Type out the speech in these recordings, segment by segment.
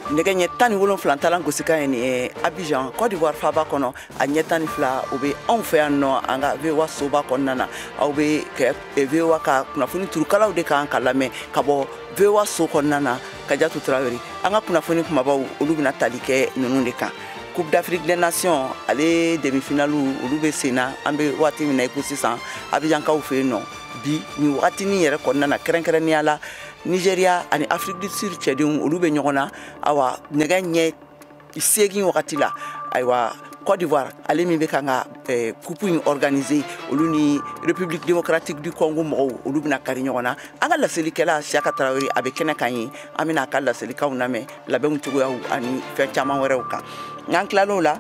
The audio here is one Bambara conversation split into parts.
Nɛgɛ ɲɛ 17 talan gosikan ye nin ye Abidjan, Côte d'Ivoire faaba kɔnɔ. A ɲɛ 12 o bɛ anw fɛ yan nɔ, an ka VOA soba kɔnɔna na. Aw bɛ VOA ka kunnafoni turukalaw de kan ka lamɛn ka bɔ VOA so kɔnɔna na. Kajatu Tarawele, an ka kunnafoni kumabaw olu bɛna tali kɛ ninnu de kan. Coupe d'Afrique des Nations, ale demi-finale olu bɛ sen na, an bɛ waati min na i ko sisan Abidjankaw fɛ yen nɔ bi nin wagatinin yɛrɛ kɔnɔna na, kɛrɛnkɛrɛnnenya la Nigeria ani Afrique du Sud cɛdenw olu bɛ ɲɔgɔn na. Awa nɛgɛ ɲɛ 8 wagati la, ayiwa Côte d'Ivoire ale min bɛ kan ka coupe in organiser, olu ni République démocratique du Congo mɔgɔw olu bɛna kari ɲɔgɔn na. An ka laselikɛla Siaka Tarawele a bɛ kɛnɛ kan ye, an bɛna a ka laselikaw lamɛn labɛnw cogoyaw ani fɛn caman wɛrɛw kan. N'an tilal'o la,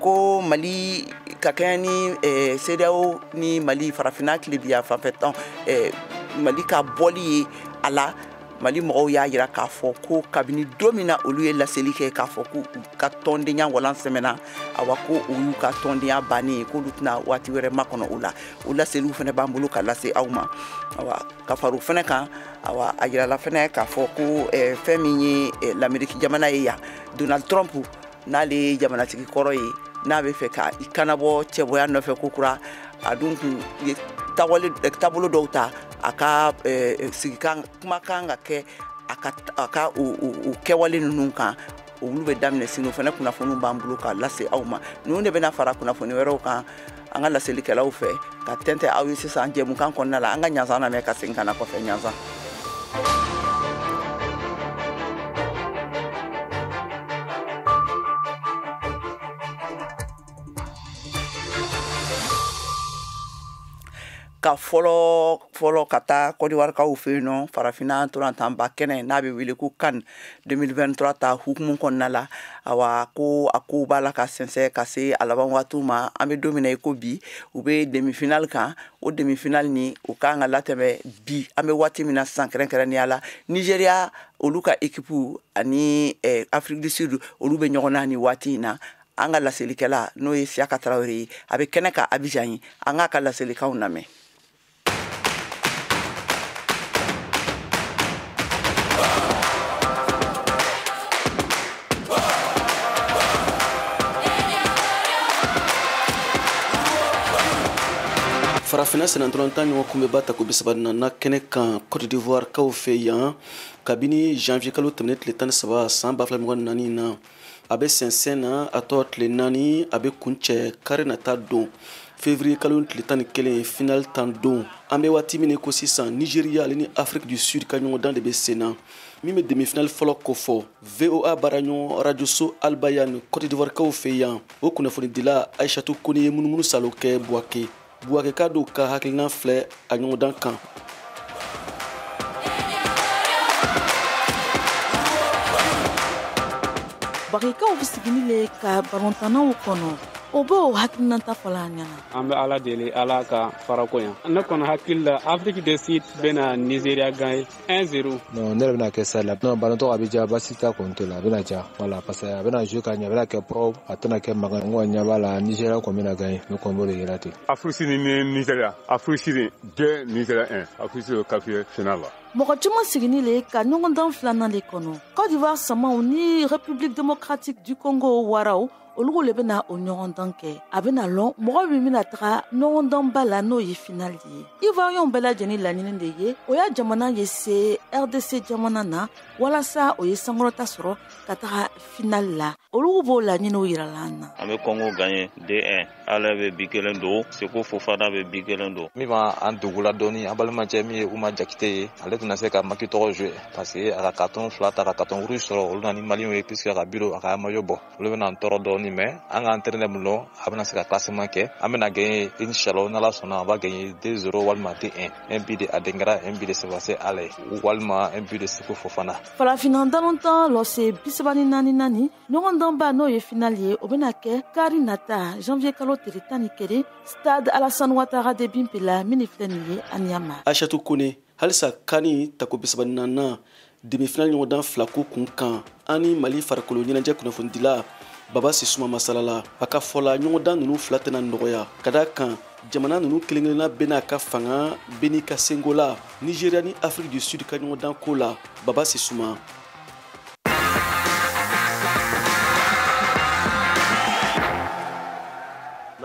ko Mali ka kɛɲɛ ni CEDEAO ni Mali farafinna tilebiya fanfɛ tɔn, Mali ka bɔli ye a la, Mali mɔgɔw y'a jira k'a fɔ ko kabini don min na olu ye laseli kɛ k'a fɔ k'u ka tɔndenya walan sɛmɛna, awa ko o y'u ka tɔndenya bannen ye, k'olu tɛna waati wɛrɛ makɔnɔ o la. O laseliw fana b'an bolo ka lase aw ma. Awa ka fara o fana kan, awa a jirala fana k'a fɔ ko fɛn min ye l'Amérique jamana ye yan, Donald Trump n'ale ye jamanatigi kɔrɔ ye, n'a bɛ fɛ ka i kanabɔ cɛbɔya nɔfɛ ko kura, a dun kun ye taabolo dɔw ta a ka sigikan kumakan ka kɛ a ka o kɛwale ninnu kan, olu bɛ daminɛ sini. O fana kunnafoniw b'an bolo ka lase aw ma. Ninnu de bɛna fara kunnafoni wɛrɛw kan an ka laselikɛlaw fɛ ka tɛntɛn aw ye sisan jɛmukan kɔnɔna la. An ka ɲansan lamɛn ka segin ka na kɔfɛ. Ɲansan. Ka fɔlɔ fɔlɔ ka taa Côte d'Ivoire kaw fɛ yen nɔ, farafinna ntolantanba kɛnɛ n'a bɛ wele ko CAN 2023 ta hukumu kɔnɔna la, awa ko a kow b'a la ka sɛnsɛn ka se a laban waatiw ma. An bɛ don min na i ko bi, u bɛ demi-finale kan. O demi-finale ni o kan ka latɛmɛ bi, an bɛ waati min na sisan, kɛrɛnkɛrɛnnenya la Nigeria olu ka équipe ani Afrique du Sud olu bɛ ɲɔgɔn na nin waati in na. An ka laselikɛla n'o ye Siaka Tarawele ye, a bɛ kɛnɛ kan Abidjan ye, an k'a ka laselikanw lamɛn. Farafinna sennantolatan ɲɔgɔn kunbɛba tako 34 kɛnɛ kan Côte d'Ivoire kaw fɛ yan, kabini janvier kalo tɛmɛnen tile 13 san 2024 na, a bɛ sɛnsɛn na a tɔ tile 4, a bɛ kuncɛ kari nata don février kalo tile 11, final tan don. An bɛ waati min ko sisan, Nigeria ale ni Afrique du Sud ka ɲɔgɔndan de bɛ sen na, min bɛ demi-finale fɔlɔ kofɔ. VOA baaraɲɔgɔn rajoso Albayan Côte d'Ivoire kaw fɛ yan, o kunnafonidila Aïchatou Kone ye munumunu salo kɛ Bouaké. Bouaké ka don ka hakilina filɛ a ɲɔgɔndan kan. Bouakékaw bɛ sigini le ka balontannaw kɔnɔ, o b'o hakilinata fɔla an ɲɛna. An bɛ Ala deli, Ala ka farako yan. Ne kɔni hakili la, Afrique du Sud bɛna Nigeria gagner 1-0. Non, ne yɛrɛ bɛna kɛ stade la. Non, ballon a bɛ diya, basi t'a kɔni to la, a bɛna diya. Voilà, parce que a bɛna jouer ka ɲɛ, a bɛna kɛ propre, a tɛna kɛ mankan. N kɔni ɲɛ b'a la, Nigeria kɔni bɛna gagner, ne kɔni b'o de yira ten. Afrique Sud ni Nigeria, Afrique Sud 2, Nigeria 1. Afrique Sud qualifié finale la. Mɔgɔ caman sigini le ka ɲɔgɔndan filanan de kɔnɔ. Côte d'Ivoire samaw ni République démocratique du Congo waraw, olu le bɛna o ɲɔgɔndan kɛ. A bɛna lɔn mɔgɔ min bɛna taga ɲɔgɔndanba la, n'o ye finale ye. Ivoiriyɛnw bɛɛ lajɛlen laɲini de ye o y'a jamana ye se RDC jamana na, walasa o ye sankɔrɔta sɔrɔ ka taga finale la. Olu b'o laɲiniw yirala an na. An bɛ Congo gagner 2-1. Ala bɛ bi kelen don, Seko Fofana bɛ bi kelen don. Min b'an dugula dɔɔni, an balimacɛ min ye Uma Jakite ye, ale tɛna se ka Maki tɔgɔ jouer parce que a ka carton 2 ta ka carton rouge sɔrɔ, olu na ni Maliyɛnw ye puisque a ka bureau a ka maillot bɔ, olu bɛna an tɔɔrɔ dɔɔni, mais an ka entraîneur min dɔn, a bɛna se ka classement kɛ. An bɛna gagner inchallah, n'Ala sɔnna an va gagner 2-0 walima 2-1. Un but de Adingra, un but de Sébastien Haller walima un but de Seko Fofana. Farafinna balontan lɔse 34 naani ɲɔgɔndanba n'o ye finale ye, o bɛna kɛ kari nata janvier kalo tile 11, stade Alassane Ouattara de Bimpela min filɛ nin ye Anyama. Aïchatou Kone, halisa kani tako 34 demi-finale ɲɔgɔndan fila ko kun kan, an ni Mali farikolo ɲɛnajɛ kunnafonidila Baba Sisuma masalala. A ka fɔ la, ɲɔgɔndan ninnu fila tɛna nɔgɔya, ka da kan jamana ninnu kelen kelenna bɛɛ n'a ka fanga, bɛɛ n'i ka senko la. Nigeria ni Afrique du Sud ka ɲɔgɔndan ko la, Baba Sisuma.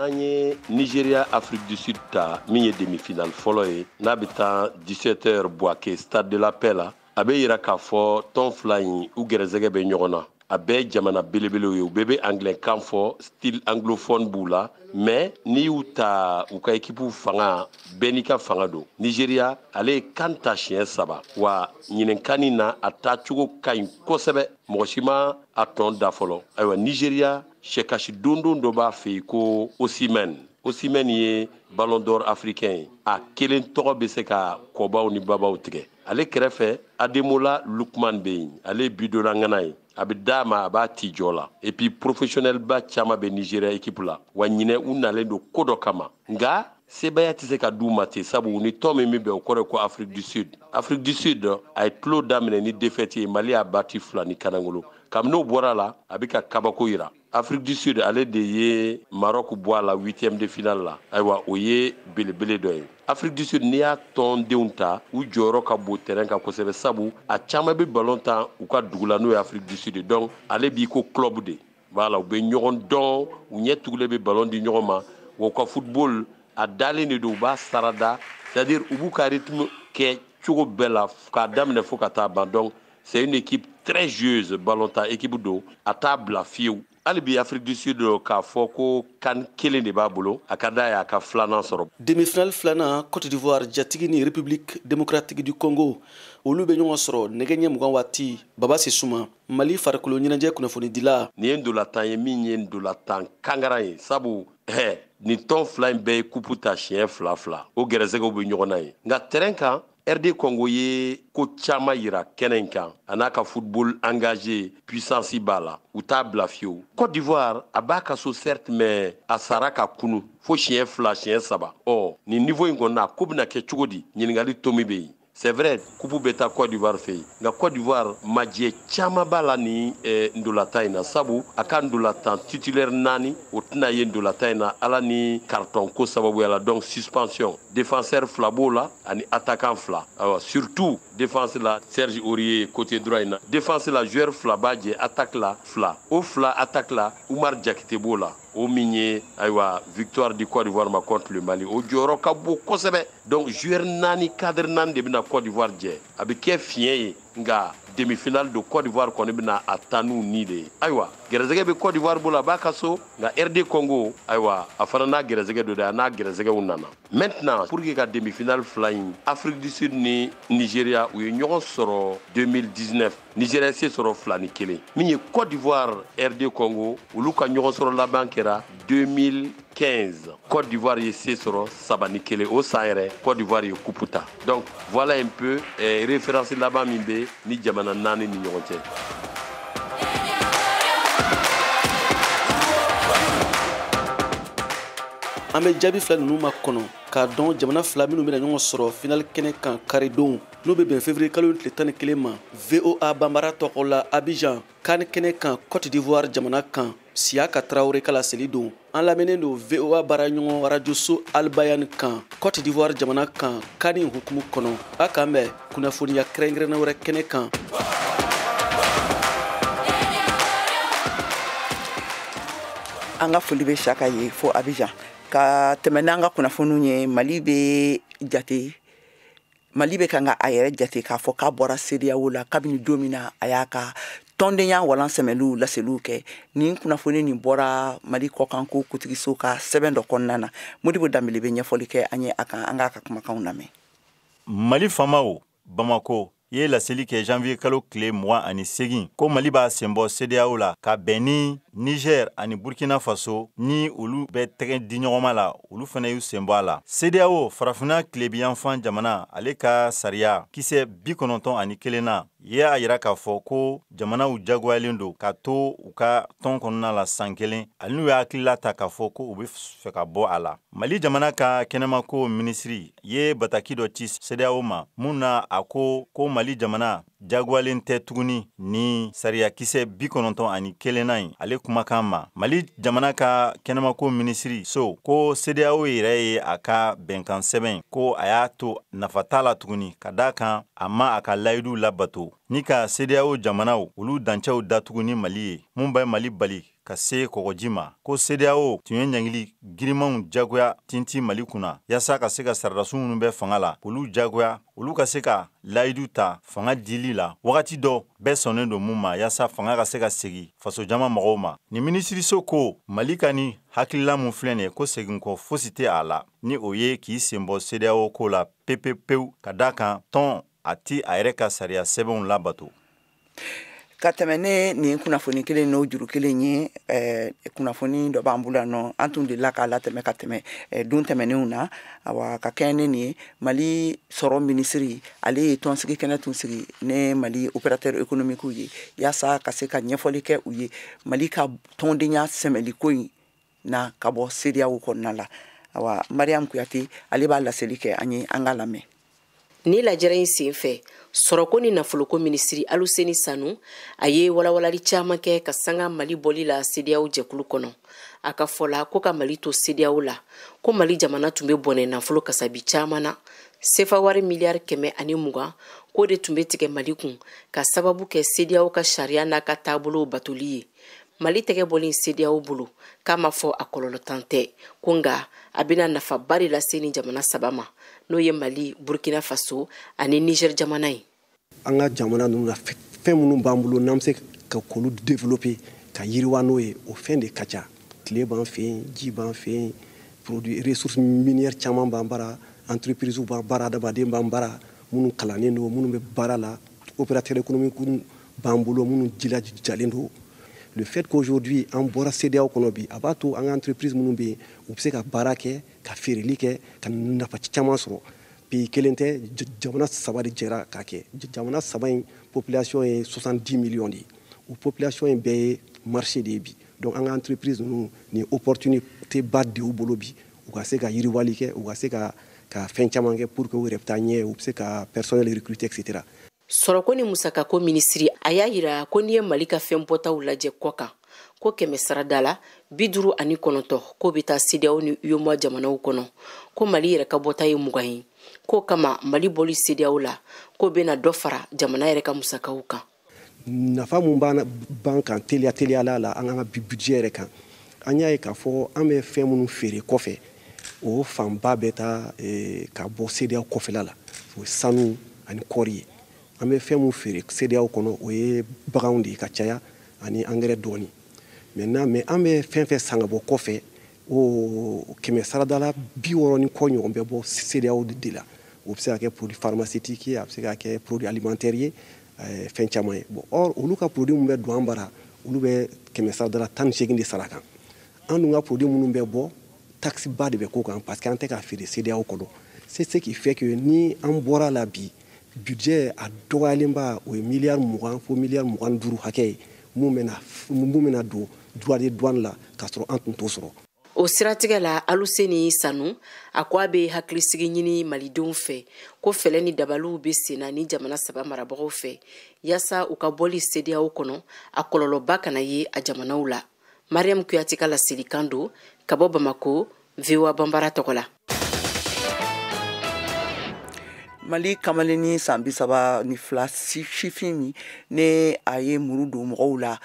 N'an ye Nigeria Afrique du Sud ta, min ye demi-finale fɔlɔ ye, n'a bɛ taa 17h Bouaké Stade de la Paix la, a bɛ yira k'a fɔ tɔn fila in u gɛrɛsɛgɛ bɛ ɲɔgɔn na. A bɛɛ jamana belebelew ye, u bɛɛ bɛ anglais kan fɔ, style anglophone b'u la, mais n'i y'u ta u ka équipe fanga, bɛɛ n'i ka fanga don. Nigeria ale ye kan ta siɲɛ 3, wa ɲininkanni na a taacogo ka ɲi kosɛbɛ, mɔgɔ si ma a tɔn da fɔlɔ. Ayiwa, Nigeria sɛkasi dondon dɔ b'a fɛ yen ko Osimhen. Osimhen ye Ballon d'Or africain ye, a kelen tɔgɔ bɛ se ka kɔbaw ni babaw tigɛ. Ale kɛrɛfɛ Ademola Lookman bɛ yen, ale ye bidonna ŋana ye, a bɛ d'a ma, a b'a ti jɔ la. Et puis professionnel ba caman bɛ Nigeria équipe la, wa ɲinɛ u nalen don ko dɔ kama, nka sebaya tɛ se ka d'u ma ten, sabu ni tɔn min bɛ bɛn o kɔrɔ ye ko Afrique du Sud. Afrique du Sud a ye tulo daminɛ ni défaite ye, Mali y'a bati 2 ni kanangolo. Kabini n'o bɔra la, a bɛ ka kabako yira. Afrique du Sud ale de ye Maroc bɔ a la 8e de finale la, ayiwa o ye belebele dɔ ye. Afrique du Sud, n'i y'a tɔndenw ta, u jɔyɔrɔ ka bon terrain kan kosɛbɛ, sabu a caman bɛ ballon tan u ka dugu la, n'o ye Afrique du Sud. Donc ale b'i ko club de, voilà, u bɛ ɲɔgɔn dɔn, u ɲɛ tugulen bɛ ballon di ɲɔgɔn ma, wa u ka football a dalen de don, u b'a sarada, c'est-à-dire u b'u ka rythme kɛ cogo bɛɛ la k'a daminɛ fo ka taa ban. Donc c'est une équipe très joueuse, ballon ta équipe don, a t'a bila fiyewu. Hali bi Afrique du Sud k'a fɔ ko kan kelen de b'a bolo, a ka d'a ye a ka filanan sɔrɔ. Demi-finale filanan, Côte d'Ivoire jatigi ni République démocratique du Congo olu bɛ ɲɔgɔn sɔrɔ nɛgɛ ɲɛ 20 waati. Baba Sisuma, Mali farikolo ɲɛnajɛ kunnafonidila. Nin ye ndolatan ye min ye ndolatan kangaran ye, sabu nin tɔn fila in bɛɛ ye kupu ta siɲɛ 2-2, o gɛrɛsɛgɛw bɛ ɲɔgɔn na ye. Nka terrain kan, RD Congo ye ko caman yira kɛnɛ in kan, a n'a ka football engagé, puissance b'a la, u t'a bila fiyewu. Côte d'Ivoire a b'a ka so certes, mais a sara ka kunu fo siɲɛ 2 siɲɛ 3. Ɔ nin niveau in kɔnɔna, ko bɛna kɛ cogo di? Ɲininkali tomi bɛ yen. C'est vrai, coupe bɛ taa Côte d'Ivoire fɛ yen, nka Côte d'Ivoire majɛ caman b'a la nin ndolatan in na, sabu a ka ndolatan titulaire 4 o tɛna ye ndolatan in na, ala ni carton ko sababuya la. Donc suspension, défenseur 2 b'o la ani attaquant 2. Ayiwa, surtout défense la, Serge Aurier côté droit in na, défense la joueur 2 b'a jɛ, attaque la 2, o 2 attaque la Oumar Diakité b'o la, o min ye ayiwa victoire du Côte d'Ivoire ma contre le Mali, o jɔyɔrɔ ka bon kosɛbɛ. Donc joueur 4, cadre 4 de bɛna Côte d'Ivoire jɛ, a bɛ kɛ fiɲɛ ye, nka demi-finale don, Côte d'Ivoire kɔni bɛna a taa n'u ni de ye. Ayiwa, gɛrɛsɛgɛ bɛ Côte d'Ivoire bolo, a b'a ka so, nka RD Congo ayiwa a fana n'a gɛrɛsɛgɛ don dɛ, a n'a gɛrɛsɛgɛw nana. Maintenant pour que ka demi-finale fila in, Afrique du Sud ni Nigeria u ye ɲɔgɔn sɔrɔ 2019, Nigeria se sɔrɔ 2-1. Min ye Côte d'Ivoire RD Congo, olu ka ɲɔgɔn sɔrɔ laban kɛra 2015, Côte d'Ivoire ye se sɔrɔ 3-1, o san yɛrɛ Côte d'Ivoire ye coupe ta. Donc voilà un peu référence laban min bɛ ni jamana 4 ni ɲɔgɔn cɛ. An bɛ jaabi fila ninnu ma kɔnɔ k'a dɔn jamana fila minnu bɛna ɲɔgɔn sɔrɔ final kɛnɛ kan karidon, n'o bɛ bɛn février kalo tile 11 ma, VOA Banbara tɔgɔ la Abidjan, CAN kɛnɛ kan Côte d'Ivoire jamana kan. Siyaka Traoré kala seli don. An lamɛnnen don VOA baaraɲɔgɔn rajoso Albayan kan Côte d'Ivoire jamana kan CAN hukumu kɔnɔ. A k'an bɛn kunnafoniya kɛrɛnkɛrɛnnen wɛrɛ kɛnɛ kan. An ka foli bɛ Siyaka ye fo Abidjan. Ka tɛmɛ n'an ka kunnafoniw ye, Mali bɛ jate, Mali bɛ kan ka a yɛrɛ jate k'a fɔ k'a bɔra CEDEAO la kabini don min na a y'a ka tɔndenya walan sɛmɛliw laseliw kɛ. Nin kunnafoni nin bɔra Mali kɔkanko kutigiso ka sɛbɛn dɔ kɔnɔna na. Modibo Danbele bɛ ɲɛfɔli kɛ an ye a kan, an k'a ka kumakanw lamɛn. Mali faamaw Bamako ye laseli kɛ janvier kalo tile 28 ko Mali b'a senbɔ CEDEAO la ka bɛn ni Niger ani Burkina Faso ni olu bɛ tɛgɛ di ɲɔgɔnma la, olu fana y'u senbɔ a la. CEDEAO farafinna tilebiyanfan jamana ale ka sariya kisɛ 91 na ye a yira k'a fɔ ko jamanaw jagoyalen don ka to u ka tɔn kɔnɔna la san kelen, ani n'u y'a hakilila ta k'a fɔ ko u bɛ fɛ ka bɔ a la. Mali jamana ka kɛnɛmako minisiri ye bataki dɔ ci CEDEAO ma mun na a ko ko Mali jamana jagoyalen tɛ tuguni ni sariyakisɛ 91 na in ale kumakan ma. Mali jamana ka kɛnɛmako minisiri so ko CEDEAO yɛrɛ ye a ka bɛnkan sɛbɛn ko a y'a to nafa t'a la tuguni ka d'a kan a ma a ka layidu labato ni ka CEDEAO jamanaw olu dancɛw datugu ni Mali ye mun bɛ Mali bali ka se kɔgɔji ma, ko CEDEAO tun ye ɲangili girimanw jagoya tintin Mali kunna yaasa ka se ka saradasiw minnu bɛ fanga la, olu jagoya, olu ka se ka layidu ta fanga dili la wagati dɔ bɛɛ sɔnnen don mun ma, yaasa fanga ka se ka segin fasojama mɔgɔw ma. Nin minisiriso ko Mali ka ni hakilila mun filɛ nin ye, ko seginkɔ fosi tɛ a la, ni o ye k'i senbɔ CEDEAO ko la pepepewu, ka da kan tɔn a ti a yɛrɛ ka sariya sɛbɛnw labato. Ka tɛmɛ ne nin kunnafoni kelen n'o juru kelen ye, kunnafoni dɔ b'an bolo yan nɔ, an tun delila k'a latɛmɛ ka tɛmɛ don tɛmɛnenw na. Awa, ka kɛɲɛ ne nin ye, Mali sɔrɔ minisiri, ale ye tɔnsigi kɛnɛ tun sigi ne Mali opérateur économique ye, yaasa ka se ka ɲɛfɔli kɛ u ye Mali ka tɔndenya sɛmɛliko in na ka bɔ CEDEAO kɔnɔna la. Awa, Mariam Kuyate, ale b'a laseli kɛ an ye, an k'a lamɛn. Ni lajɛrɛ in sen fɛ, sɔrɔko ni nafoloko minisiri Aluseni Sanu, a ye walawalali caman kɛ ka sanga Mali bɔli la CEDEAO jɛkulu kɔnɔ. A ka fɔ la ko ka Mali to CEDEAO la, ko Mali jamana tun bɛ bɔnɛ nafolo kasabi caman na, sefa wari miliyari 120, k'o de tun bɛ tigɛ Mali kun ka sababu kɛ CEDEAO ka sariya n'a ka taabolow batoli ye. Mali tɛgɛ bɔlen CEDEAO bolo, k'a ma fɔ a kɔlɔlɔtan tɛ, ko nka a bɛna nafaba de lase ni jamana saba ma, n'o ye Mali, Burkina Faso ani Niger jamana ye. An ka jamana ninnu na, fɛn minnu b'an bolo n'an bɛ se ka k'olu développer, ka yiriwa n'o ye, o fɛn de ka ca. Tile b'an fɛ yen, ji b'an fɛ yen, produit ressources minières caman b'an bara, entreprise b'an bara, adamaden b'an bara minnu kalannen don, minnu bɛ baara la, opérateur économique b'an bolo minnu jilajalen don. Le fait qu'aujourd'hui an bɔra CEDEAO kɔnɔ bi, a b'a to an ka entreprise minnu bɛ yen, u bɛ se ka baara kɛ, ka feereli kɛ, ka nafa caman sɔrɔ. Pays kelen tɛ, jamana saba de jɛra k'a kɛ. Jamana saba in population ye 70 millions de ye. O population in bɛɛ ye marché de ye bi. Donc an ka entreprise ninnu, nin opportunité ba de y'u bolo bi, u ka se ka yiriwali kɛ, u ka se ka fɛn caman kɛ pour que u yɛrɛ bɛ taa ɲɛ, u bɛ se ka personnel recruter, et cetera. Sɔrɔko ni musakako minisiri, a y'a yira ko n'i ye Mali ka fɛn bɔtaw lajɛ kɔ kan, ko kɛmɛ sarada la 59, k'o bɛ taa CEDEAO ni UEMOA jamanaw kɔnɔ, ko Mali yɛrɛ ka bɔta ye 20 ye. K'o kama, Mali bɔli CEDEAO la, k'o bɛna dɔ fara jamana yɛrɛ ka musakaw kan. Nafa mun b'an kan teliya teliyala la, an ka budget yɛrɛ kan, an y'a ye k'a fɔ an bɛ fɛn minnu feere kɔfɛ, o fanba bɛ taa ka bɔ CEDEAO kɔfɛla la, o ye sanu ani kɔɔri ye. An bɛ fɛn mun feere CEDEAO kɔnɔ, o ye baganw de ye ka caya ani engrais dɔɔni. Maintenant, mais an bɛ fɛn fɛn san ka bɔ kɔfɛ, o kɛmɛ saradala 60 ni kɔ ɲɔgɔn bɛ bɔ CEDEAO de la. O bɛ se ka kɛ produit pharmaceutique ye, a bɛ se ka kɛ produit alimentaire ye, fɛn caman ye. Bon, or olu ka produit min bɛ don an bara, olu bɛ kɛmɛ saradala 18 de sara kan. An dun ka produit minnu bɛ bɔ, taxe ba de bɛ k'o kan, parce que an tɛ ka feere CEDEAO kɔnɔ. C'est ce qui fait que ni an bɔra la bi, budget a dɔgɔyalenba, o ye miliyari 20 fo miliyari 25 hakɛ ye mun bɛna don droit de douane la, k'a sɔrɔ an tun t'o sɔrɔ. O siratigɛ la, Aluseni Sanu, a ko a bɛ hakilisigi ɲini malidenw fɛ ko fɛlɛ ni dabaliw bɛ senna ni jamana saba marabagaw fɛ, yaasa u ka bɔli CEDEAO kɔnɔ, a kɔlɔlɔba kana ye a jamanaw la. Mariam Kuyate ka laselikan don ka bɔ Bamako, VOA Banbara tɔgɔ la. Mali kamalenni san 32 sifin min ne a ye muru don mɔgɔw la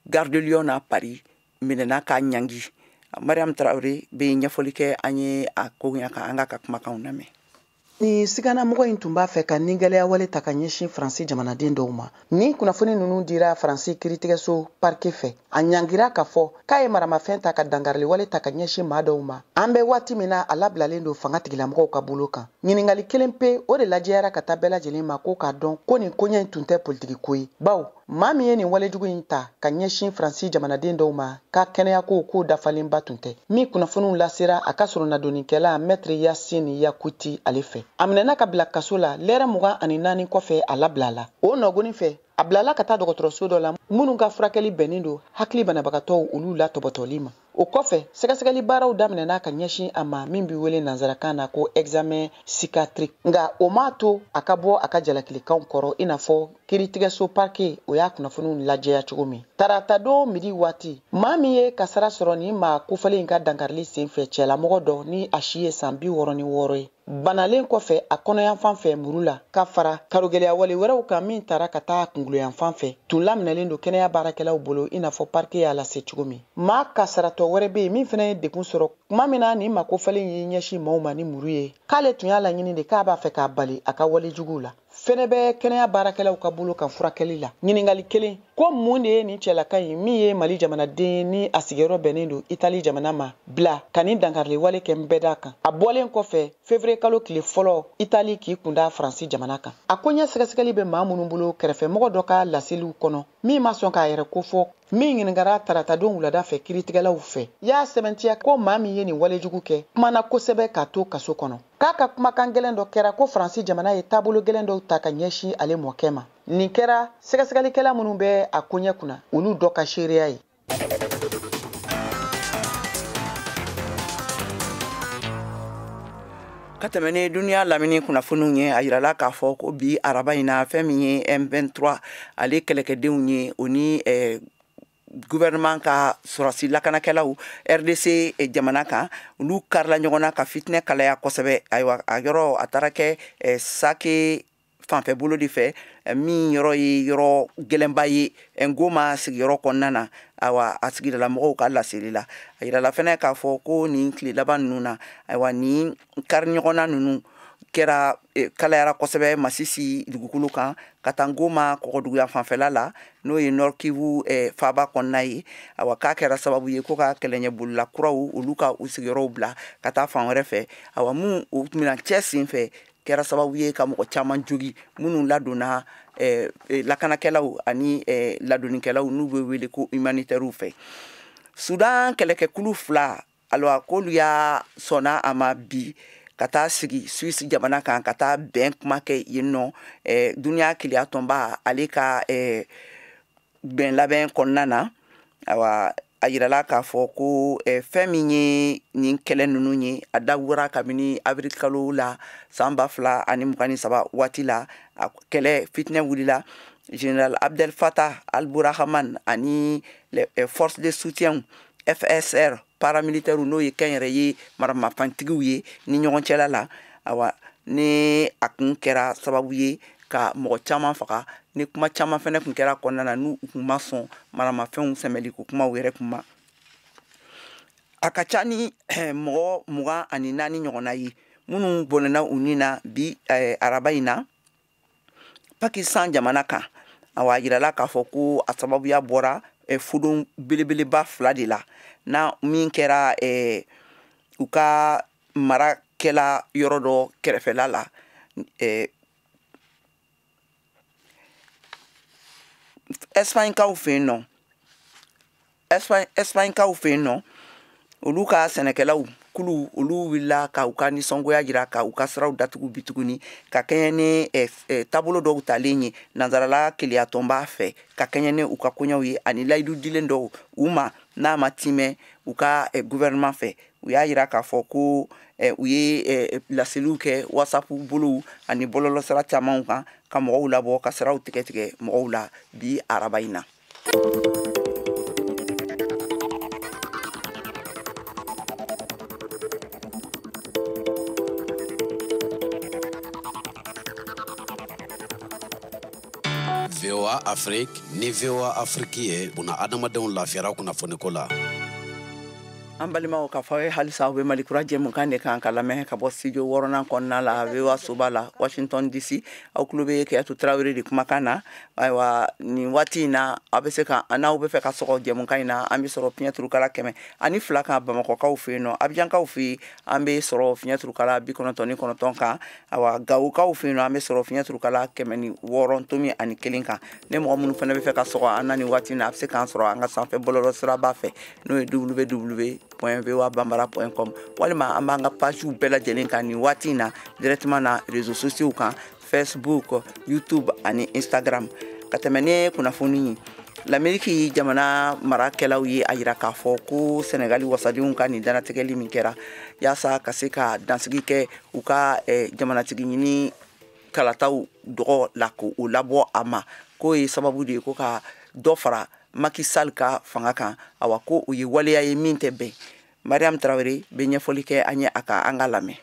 Gare de Lyon na Paris, minɛna k'a ɲangi. Mariam Tarawele bɛ ɲɛfɔli kɛ an ye a ko ɲɛ kan, an k'a ka kumakanw lamɛn. Ni siganamɔgɔ in tun b'a fɛ ka nigɛlɛya ta ka ɲɛsin Faransi jamanaden dɔw ma. Ni kunnafoni ninnu dira Faransi kiiritigɛso parquet fɛ, a ɲangira k'a fɔ k'a ye maramafɛn ta ka dangariliwale ta ka ɲɛsin maa dɔw ma. An bɛ waati min na, a labilalen don fanga tigilamɔgɔw ka bolo kan. Ɲiningali kelen pe, o de lajɛyara ka taa bɛɛ lajɛlen ma, ko k'a dɔn ko nin koɲɛ in tun tɛ politiki ko ye, baw maa min ye nin walejugu in ta ka ɲɛsin Faransi jamanaden dɔw ma, ka kɛnɛyako k'o dafalenba tun tɛ. Min kunnafoniw lasera a ka sɔrɔnadonikɛla Maître Yasine Yakuti ale fɛ, a minɛna ka bila kaso la. Lɛrɛ 24 kɔfɛ, a labila la. O nɔgɔni fɛ, a bilala ka taa dɔgɔtɔrɔso dɔ la minnu ka furakɛli bɛnnen don hakili banabagatɔw olu la tɔbɔtɔli ma. O kɔfɛ, sɛgɛsɛgɛli baaraw daminɛna ka ɲɛsin a ma, min be wele nansarakan na ko examen psychiatrique. Nga o m'a to a ka bɔ a ka jalakilikanw kɔrɔ, i n'a fɔ kiiritigɛso parquet o y'a kunnafoniw lajɛya cogo min. Taratadon midi waati, maa min ye kasara sɔrɔ nin maa kofɔlen in ka dankarili sen fɛ, cɛlamɔgɔ dɔ ni a si ye san 66 ye. Banalen kɔfɛ a kɔnɔyanfan fɛ muru la, ka fara karogɛlɛyawale wɛrɛw kan min taara ka taa kunkoloyanfan fɛ, tun laminɛlen don kɛnɛya baarakɛlaw bolo, i n'a fɔ parquet y'a lase cogo min. Maa kasaratɔ wɛrɛ bɛ yen min fana ye degun sɔrɔ tuma min na nin makofalen y'i ɲɛsin maaw ma ni muru ye, k'ale tun y'a laɲini de k'a b'a fɛ k'a bali a ka walejuguw la. Fɛnɛ bɛ kɛnɛya baarakɛlaw ka bolo kan furakɛli la. Ɲininkali kelen ko mun de ye nin cɛlaka in min ye Mali jamanaden ye ni a sigiyɔrɔ bɛnnen don Itali jamana ma bila ka nin dankariliwale kɛ nbɛda kan? A bɔlen kɔfɛ février kalo tile fɔlɔ Itali k'i kunda Faransi jamana kan. A koɲɛ sɛgɛsɛgɛli bɛ maa minnu bolo, kɛrɛfɛmɔgɔ dɔ ka laseliw kɔnɔ min ma sɔn k'a yɛrɛ kofɔ, min ɲininkara taratadon wulada fɛ kiiritigɛlaw fɛ, y'a sɛbɛntiya ko maa min ye nin walejugu kɛ kumana kosɛbɛ k'a to kaso kɔnɔ. K'a ka kumakan gɛlɛn dɔ kɛra ko Faransi jamana ye taabolo gɛlɛn dɔw ta ka ɲɛsin ale mɔkɛ ma. Nin kɛra sɛgɛsɛgɛlikɛla minnu bɛ a koɲɛ kunna, olu dɔ ka seereya ye. Ka tɛmɛ ni duniya lamini kunnafoniw ye, a yirala k'a fɔ ko bi araba in na, fɛn min ye M23 ale kɛlɛkɛdenw ye, o ni gouvernement ka sɔrɔsi lakanakɛlaw RDC jamana kan, olu karila ɲɔgɔn na ka fitinɛ kalaya kosɛbɛ. Ayiwa, a yɔrɔ a taara kɛ Sake fanfɛ bolo de fɛ, min yɔrɔ ye yɔrɔ gɛlɛnba ye Ngoma sigiyɔrɔ kɔnɔna na. Ayiwa, a sigidala mɔgɔw ka laseli la, a yirala fɛnɛ k'a fɔ ko nin tile laban ninnu na, ayiwa, nin kari ɲɔgɔnna ninnu kɛra kalayara kosɛbɛ Masisi dugukolo kan ka taa Ngoma kɔgɔduguya fanfɛla la, n'o ye Nord Kivu faaba kɔnɔna ye. Ayiwa, k'a kɛra sababu ye ko ka kɛlɛɲɛbolila kuraw olu ka u sigiyɔrɔw bila ka taa fan wɛrɛ fɛ. Ayiwa, mun o minɛn cɛ sen fɛ kɛra sababu ye ka mɔgɔ caman jogi minnu ladonna lakanakɛlaw ani ladonnikɛlaw n'u bɛ wele ko humanitaires fɛ. Sudan kɛlɛkɛkulu fila, ayiwa, k'olu y'a sɔnna a ma bi ka taa sigi Suisse jamana kan ka taa bɛn kuma kɛ yen nɔ, duniya keleya tɔnba ale ka bɛn labɛn kɔnɔna na. Ayiwa, a yirala k'a fɔ ko fɛn min ye nin kɛlɛ ninnu ye, a dawura kabini avril kalo la san 2023 waati la, a kɛlɛ fitinɛ wulila général Abdel Fattah al-Burahman ani les forces de soutien FSR paramilitaires, n'o ye kɛnyɛrɛye maramafɛntigiw ye, ni ɲɔgɔn cɛla la. Ayiwa, ni a kun kɛra sababu ye ka mɔgɔ caman faga, ni kuma caman fɛnɛ kun kɛra kɔnɔna na, n'u kun ma sɔn maramafɛnw sɛmɛli ko kumaw yɛrɛ kun ma. A ka ca ni mɔgɔ 24 ɲɔgɔnna ye minnu bɔnɛna u ni na bi araba in na Pakistan jamana kan. Awa, a yirala k'a fɔ ko a sababuya bɔra fudon belebeleba fila de la, na min kɛra u ka marakɛla yɔrɔ dɔ kɛrɛfɛla la. Espagnekaw fɛ yen nɔ, Espagnekaw fɛ yen nɔ, olu ka sɛnɛkɛlaw kulu olu wulila ka u ka nisɔngoya jira ka u ka siraw datugu bi tuguni, ka kɛɲɛ ni taabolo dɔw talen ye nansarala keleya tɔnba fɛ, ka kɛɲɛ ni u ka koɲɛw ye ani layidu dilen dɔw u ma n'a ma timɛ u ka gouvernement fɛ. U y'a yira k'a fɔ ko u ye laseliw kɛ WhatsApp bolow ani bɔlɔlɔsira camanw kan ka mɔgɔw labɔ ka siraw tigɛ tigɛ mɔgɔw la bi araba in na. VOA Afrique ni VOA Afrique ye buna adamadenw lafiyara kunnafoniko la. An balimaw, ka fɔ aw ye halisa aw bɛ Mali kura jɛmukan de kan ka lamɛn ka bɔ studio wɔɔrɔnan kɔnɔna la VOA soba la Washington DC. Aw tulo bɛ Keyatu Tarawele de kumakan na. Ayiwa, nin waati in na, aw bɛ se ka n'aw bɛ fɛ ka sɔgɔ jɛmukan in na, an bɛ sɔrɔ fiɲɛ turukala 102 kan Bamakɔkaw fɛ yen nɔ. Abijankaw fɛ yen, an bɛ sɔrɔ fiɲɛ turukala 99 kan. Ayiwa, Gawokaw fɛ yen nɔ, an bɛ sɔrɔ fiɲɛ turukala 106.1 kan. Ni mɔgɔ minnu fana bɛ fɛ ka sɔgɔ an na nin waati in na, a bɛ se k'an sɔrɔ an ka sanfɛ bɔlɔlɔ siraba fɛ, n'o ye www.voabambara.com, walima an b'an ka pagew bɛɛ lajɛlen kan nin waati in na directement na réseaux sociaux kan, Facebook, YouTube ani Instagram. Ka tɛmɛ ni kunnafoni ye, Lamɛriki jamana marakɛlaw ye a yira k'a fɔ ko Senegali wasadenw ka nin dannatigɛli min kɛra yaasa ka se ka dansigi kɛ u ka jamanatigi ɲini kalataw dɔgɔ la k'o labɔ a ma, k'o ye sababu de ye ko ka dɔ fara Macky Sall ka fanga kan. Awa, ko o ye waleya ye min tɛ bɛn. Mariam Tarawele bɛ ɲɛfɔli kɛ an ye a ka, an ka lamɛn.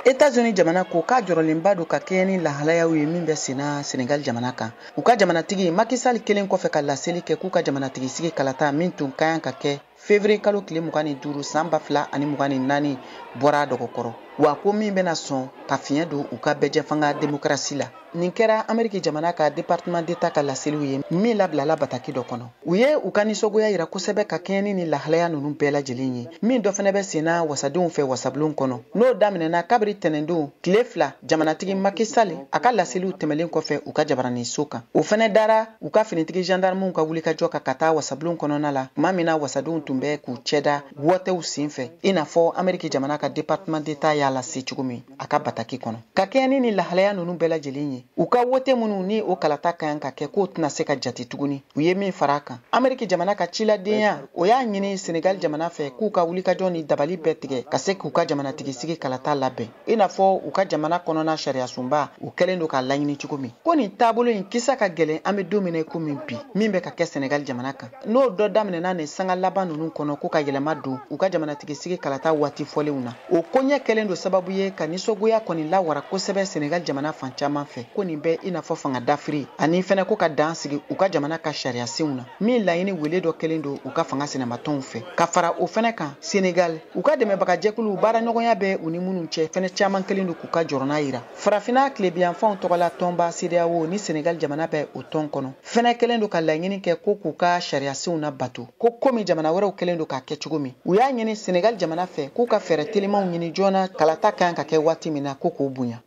États-Unis jamana ko k'a jɔrɔlenba don ka kɛɲɛ ni lahalayaw ye min bɛ senna Senegal jamana kan. U ka jamanatigi Macky Sall kelen kɔfɛ ka laseli kɛ k'u ka jamanatigi sigi kalata min tun ka kan ka kɛ février kalo tile 25 san 2024 bɔra a dɔgɔkɔrɔ. Wa ko min bɛna sɔn ka fiɲɛ don u ka bɛɛjɛfanga démocratie la. Nin kɛra Amérique jamana ka département d'État ka laseliw ye min labilala bataki dɔ kɔnɔ. U ye u ka nisɔngoya yira kosɛbɛ ka kɛɲɛ ni lahalaya ninnu bɛɛ lajɛlen ye min dɔ fana bɛ senna wasadenw fɛ wasabulon kɔnɔ. N'o daminɛna kabiri tɛnɛndon tile 2 jamanatigi Macky Sall a ka laseliw tɛmɛlen kɔfɛ u ka jabaraninso kan. O fana dara u ka finitigi gendarmew ka wulikajɔ kan ka taa wasabulon kɔnɔna la tuma min na wasadenw tun bɛ k'u cɛda wɔtɛw senfɛ i n'a fɔ Amérique jamana ka département d'État y'a lase cogo min a ka bataki kɔnɔ. Ka kɛɲɛ ni lahalaya ninnu bɛɛ lajɛlen ye u ka wote minnu ni o kalata ka kan ka kɛ k'o tɛna se ka jate tuguni. U ye min fara a kan, Amérique jamana ka ciladenya o y'a ɲini Senegal jamana fɛ k'u ka wulikajɔ ni dabali bɛɛ tigɛ ka se k'u ka jamanatigi sigi kalata labɛn i n'a fɔ u ka jamana kɔnɔna sariyasunba u kɛlen don k'a laɲini cogo min. Ko nin taabolo in kisa ka gɛlɛn an bɛ don min na i komi bi min bɛ ka kɛ Senegal jamana kan. N'o dɔ daminɛna nin sanga laban ninnu kɔnɔ ko ka yɛlɛma don u ka jamanatigi sigi kalata waati fɔlenw na. O koɲɛ kɛlen don sababu ye ka nisɔngoya kɔni lawara kosɛbɛ Senegal jamana fan caman fɛ. Ko nin bɛ i n'a fɔ fanga dafiri ani fɛnɛ ko ka dan sigi u ka jamana ka sariyasenw na min laɲini wele dɔ kɛlen don u ka fanga sinamatɔnw fɛ. Ka fara o fɛnɛ kan, Senegal u ka dɛmɛbagajɛkuluw baaraɲɔgɔnya bɛ u ni minnu cɛ fɛnɛ caman kɛlen don k'u ka jɔrɔna yira. Farafinna tilebiyanfanw tɔgɔla tɔnba CEDEAO ni Senegal jamana bɛ o tɔn kɔnɔ fɛnɛ kɛlen don ka laɲini kɛ ko k'u ka sariyasenw na bato ko komi jamana wɛrɛw kɛlen don k'a kɛ cogo min. U y'a ɲini Senegal jamana fɛ k'u ka fɛɛrɛ telimanw ɲini joona kalata kan ka kɛ waati min na ko k'o bonya.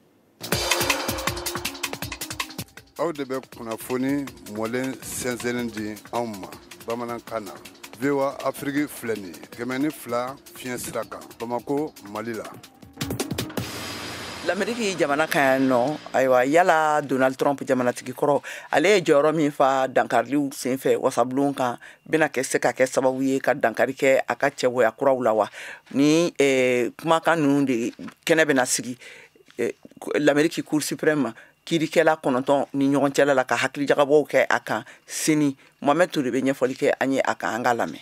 Aw de bɛ kunnafoni mɔlen sɛnsɛnnen di anw ma bamanankan na. VOA Afrique filɛ nin ye 102 fiɲɛ sira kan Bamako, Mali la. L'Amérique jamana kan yan nɔ, ayiwa, yala Donald Trump jamanatigi kɔrɔ, ale ye jɔyɔrɔ min fa dankariliw senfɛ wasabulon kan bɛna kɛ se ka kɛ sababu ye ka dankari kɛ a ka cɛbɔya kuraw la wa? Ni kumakan ninnu de kɛnɛ bɛna sigi l'Amérique Cour suprême kiirikɛla 9 ni ɲɔgɔn cɛla la ka hakilijagabɔw kɛ a kan sini. Mohamed Touré bɛ ɲɛfɔli kɛ an ye a kan, an k'a lamɛn.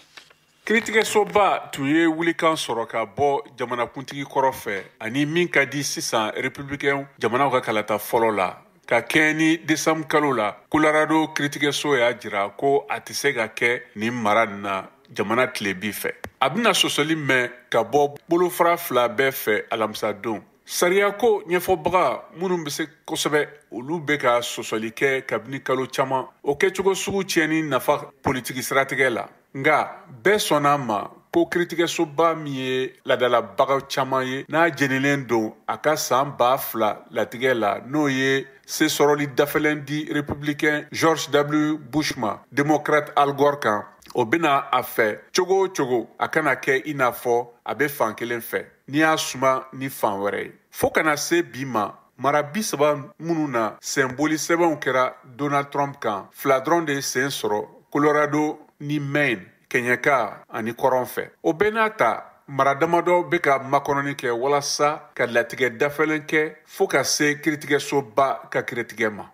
Kiiritigɛsoba tun ye wulikan sɔrɔ ka bɔ jamanakuntigi kɔrɔ fɛ ani min ka di sisan républicain jamanaw ka kalata fɔlɔ la ka kɛɲɛ ni décembre kalo la. Colorado kiiritigɛso y'a jira ko a tɛ se ka kɛ nin mara nin na jamana tilebi fɛ. A bɛna sɔsɔli mɛn ka bɔ bolofara 2 bɛɛ fɛ alamisadon. Sariyako ɲɛfɔbaga minnu bɛ se kosɛbɛ, olu bɛ ka sɔsɔli kɛ kabini kalo caman o kɛcogo sugu tiɲɛni nafa politiki siratigɛ la. Nka bɛɛ sɔnna a ma ko kiiritigɛsoba min ye laadalabaga caman ye n'a jenilen don a ka san 2000 latigɛ la, n'o ye se sɔrɔli dafɛlɛn di républicain George W. Bush ma démocrate Al Gore kan, o bɛna a fɛ cogo o cogo a kana kɛ i n'a fɔ a bɛ fan kelen fɛ n'i y'a suma ni fan wɛrɛ ye. Fo kana se bi ma, mara 30 minnu na senboli sɛbɛnw kɛra Donald Trump kan, 2 dɔrɔn de sen sɔrɔ Colorado ni Maine, kɛɲɛka ani kɔrɔn fɛ. O bɛɛ n'a ta, mara damadɔ bɛ ka makɔnɔni kɛ walasa ka latigɛ dafɛlɛn kɛ fo ka se kiiritigɛsoba ka kiiritigɛ ma.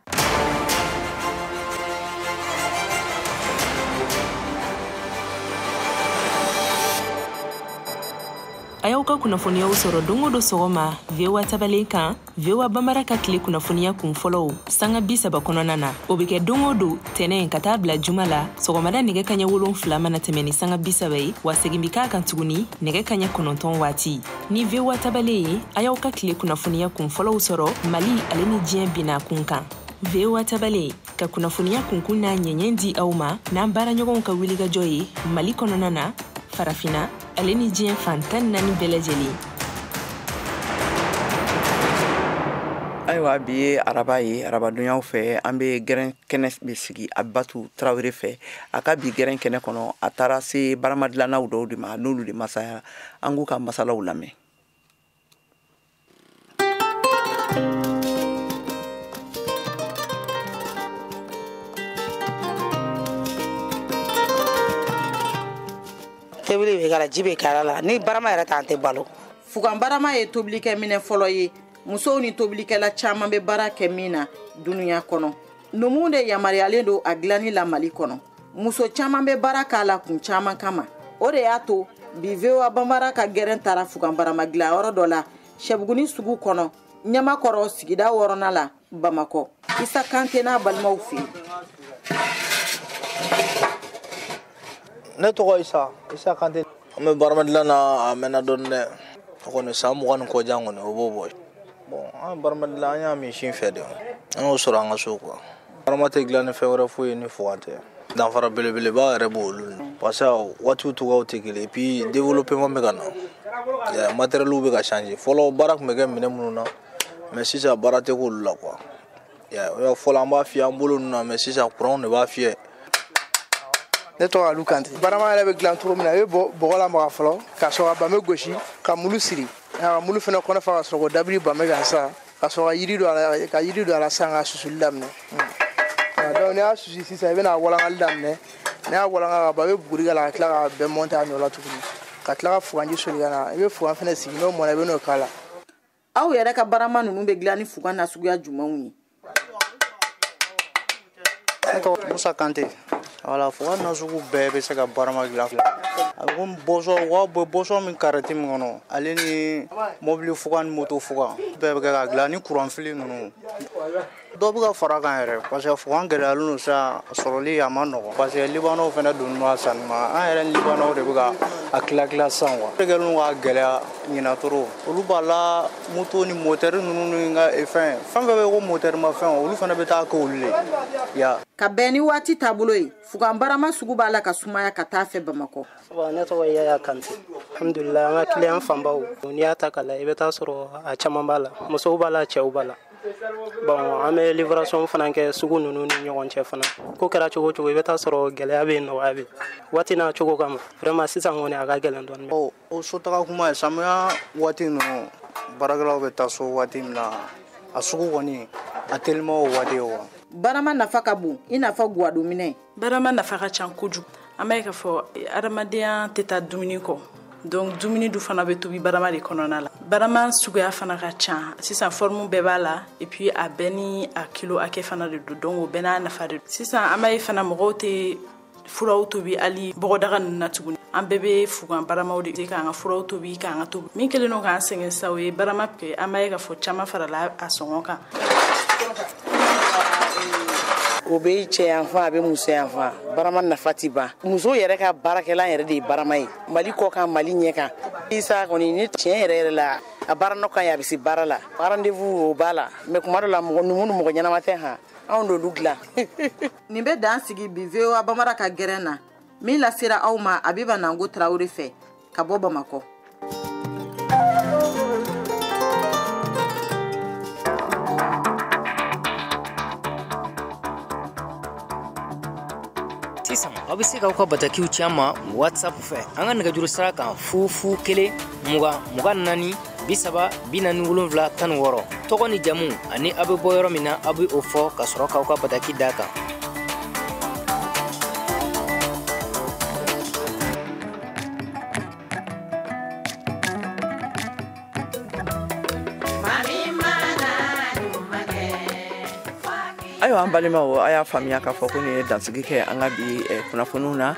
A y'aw ka kunnafoniyaw sɔrɔ don o don sɔgɔma VOA tabalen kan, VOA Bambara ka tile kunnafoniya kun fɔlɔw sanga 30 kɔnɔna na. O bɛ kɛ don o don tɛnɛn ka taa bila juma la sɔgɔmada nɛgɛ kaɲɛ 7 mana tɛmɛ ni sanga 30 ye, wa segin bɛ k'a kan tuguni nɛgɛ kaɲɛ 9 waati. Ni VOA tabalen ye, a y'aw ka tile kunnafoniya kun fɔlɔw sɔrɔ Mali ale ni diɲɛ binna kun kan. VOA tabalen ka kunnafoniya kunkun n'a ɲɛɲɛ di aw ma n'an baaraɲɔgɔnw ka wulikajɔ ye Mali kɔnɔna na, Farafinna ale ni diɲɛ fan 14 bɛɛ lajɛlen. Ayiwa, bi ye araba ye, arabadonyaw fɛ an bɛ gɛrɛn kɛnɛ bɛ sigi Abibatu Tarawele fɛ. A ka bi gɛrɛn kɛnɛ kɔnɔ, a taara se baramadilannaw dɔw de ma, n'olu de masaya. An k'u ka masalaw lamɛn. Tobili bɛ k'a la, ji bɛ k'a la, ni barama yɛrɛ t'an tɛ balo. Fugan barama ye tobilikɛ minɛ fɔlɔ ye musow ni tobilikɛla caman bɛ baara kɛ min na dunuya kɔnɔ. Numuw de yamaruyalen don a dilanni la Mali kɔnɔ. Muso caman bɛ baara k'a la kun caman kama. O de y'a to bi VOA Bambara ka gɛrɛn taara fugan barama dilanyɔrɔ dɔ la Sɛbuguni sugu kɔnɔ, Ɲamakɔrɔ sigida 6nan la, Bamakɔ. Isa Kante n'a balimaw fɛ yen. Ne tɔgɔ Isa Kante. An bɛ barama dilan na a mɛnna dɔɔni dɛ. O kɔni san 20 ni kɔ jan kɔni o b'o bɔ. Bon, an barama dilan an y'a min sin fɛ de. An y'o sɔrɔ an ka so quoi. Barama tɛ dilan ni fɛn wɛrɛ foyi ye ni fugan tɛ. Danfara belebeleba yɛrɛ b'olu ni. Parce que waatiw cogoyaw tɛ kelen et puis développement bɛ ka na. Matériel bɛ ka changer. Fɔlɔ baara tun bɛ kɛ minɛn minnu na mais sisan baara tɛ k'olu la quoi. Fɔlɔ an b'a fiyɛ an bolo ninnu na mais sisan courant de b'a fiyɛ. Ne tɔgɔ Alu Kante. Barama yɛrɛ bɛ dilan cogo min na, i bɛ bɔgɔ lamaga fɔlɔ ka sɔrɔ ka bame gosi ka mulu siri, ka mulu fana kɔnɔ fa ka sɔrɔ k'o dabiri bame kan sisan, ka sɔrɔ ka yiri don a la, ka yiri don a la sisan ka susuli daminɛ. Donc n'i y'a susu sisan, i bɛna walangali daminɛ. N'i y'a walanga ka ban, i bɛ buguri k'a la ka tila ka bɛɛ monter a nɔ la tuguni, ka tila ka fuganji soli ka na. I bɛ fugan fana sigi, n'o mɔna i bɛ n'o k'a la. Aw yɛrɛ ka barama ninnu bɛ dilan ni fugan nasuguya jumɛnw ye? Ne tɔgɔ Musa Kante. Wala fugan nasugu bɛɛ bɛ se ka barama dilan. A bɛ komi bɔsɔn, u bɛ bɔsɔn min karɛti min kɔnɔ, ale ni mobili fugan ni moto fugan bɛɛ bɛ kɛ ka dilan ni kuranfili ninnu. Dɔw bɛ ka fara kan yɛrɛ parce que fugan gɛlɛyalen don sisan, sɔrɔli a ma nɔgɔn parce que libanɛw fana donnen don a sanni ma. An yɛrɛ ni libanɛw de bɛ ka a tila tila sisan quoi. O de kɛlen don k'a gɛlɛya ɲinan trop. Olu b'a la moto ni motɛri ninnu ni ka fɛn fɛn fɛn bɛ ko motɛri ma fɛn, olu fana bɛ taa kɛ olu de ya. Ka bɛn ni waati taabolo ye, fugan barama sugu b'a la ka sumaya ka taa fɛ Bamakɔ. Ne tɔgɔ Yaya Kante. Alhamdulillah, an ka client fanbaw, n'i y'a ta k'a lajɛ, i bɛ taa sɔrɔ a caman b'a la, musow b'a la, cɛw b'a la. Bon, an bɛ livraison fana kɛ sugu ninnu ni ɲɔgɔn cɛ fana. Ko kɛra cogo o cogo, i bɛ taa sɔrɔ gɛlɛya bɛ yen, nɔgɔya bɛ yen. Waati n'a cogo kama, vraiment sisan kɔni a ka gɛlɛn dɔɔnin. O sotaga kuma ye, samiya waati ninnu, baarakɛlaw bɛ taa so waati min na, a sugu kɔni a telima o waati ye wa. Barama nafa ka bon i n'a fɔ guwadominɛ. Barama nafa ka ca kojugu. An b'a ye k'a fɔ adamadenya tɛ taa dumuni kɔ. Donc dumuni du fana bɛ tobi barama de kɔnɔna la. Barama suguya fana ka ca. Sisan forme bɛɛ b'a la et puis a bɛɛ ni a kilo hakɛ fana de don. Donc o bɛɛ n'a nafa de don. Sisan an b'a ye fana mɔgɔw tɛ furaw tobi hali bɔgɔdaga ninnu na tuguni. An bɛɛ bɛ fugan baramaw de k'an ka furaw tobi k'an ka tobi. Min kɛlen don k'an sɛgɛn sisan, o ye barama kɛ. An b'a ye k'a fɔ caman farala a sɔngɔ kan. O bɛ cɛ yanfan, a bɛ muso yanfan. Barama nafa ti ban. Muso yɛrɛ ka baarakɛlan yɛrɛ de ye barama ye. Mali kɔ kan, Mali ɲɛ kan. Isa kɔni ni tiɲɛ yɛrɛ yɛrɛ la, a baara nɔ ka ɲi, a bɛ se baara la. Rendez-vous o b'a la. Mais kuma dɔ la, mɔgɔ numu ni mɔgɔ ɲɛnama tɛ han. Anw d'olu dilan. Nin bɛ dan sigi bi VOA Bambara ka gɛrɛn na, min lasera aw ma Abiba Nango Tarawele fɛ ka bɔ Bamakɔ. Sisan aw bɛ se k'aw ka batakiw ci an ma WhatsApp fɛ an ka nɛgɛjuru sira kan 0 0 1 20 24 30 47 16. Tɔgɔ ni jamu ani aw bɛ bɔ yɔrɔ min na, aw bɛ o fɔ ka sɔrɔ k'aw ka bataki d'a kan. Ayiwa an balimaw, a y'a faamuya k'a fɔ ko nin ye dansigi kɛ an ka bi kunnafoniw na.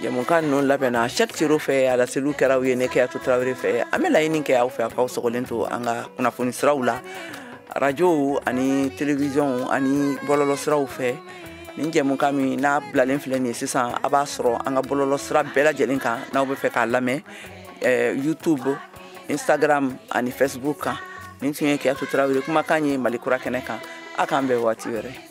Jɛmukan ninnu labɛnna Cheikh Cero fɛ, a laseliw kɛra aw ye ne Keyatu Tarawele fɛ. An bɛ laɲini kɛ aw fɛ, aw k'aw sɔgɔlen to an ka kunnafoni siraw la, radio ani télévision ani bɔlɔlɔ siraw fɛ. Nin jɛmukan min n'a bilalen filɛ nin ye sisan, a b'a sɔrɔ an ka bɔlɔlɔ sira bɛɛ lajɛlen kan n'aw bɛ fɛ k'a lamɛn, YouTube, Instagram ani Facebook kan. Nin tun ye Keyatu Tarawele kumakan ye Mali Kura kɛnɛ kan. A k'an bɛn waati wɛrɛ.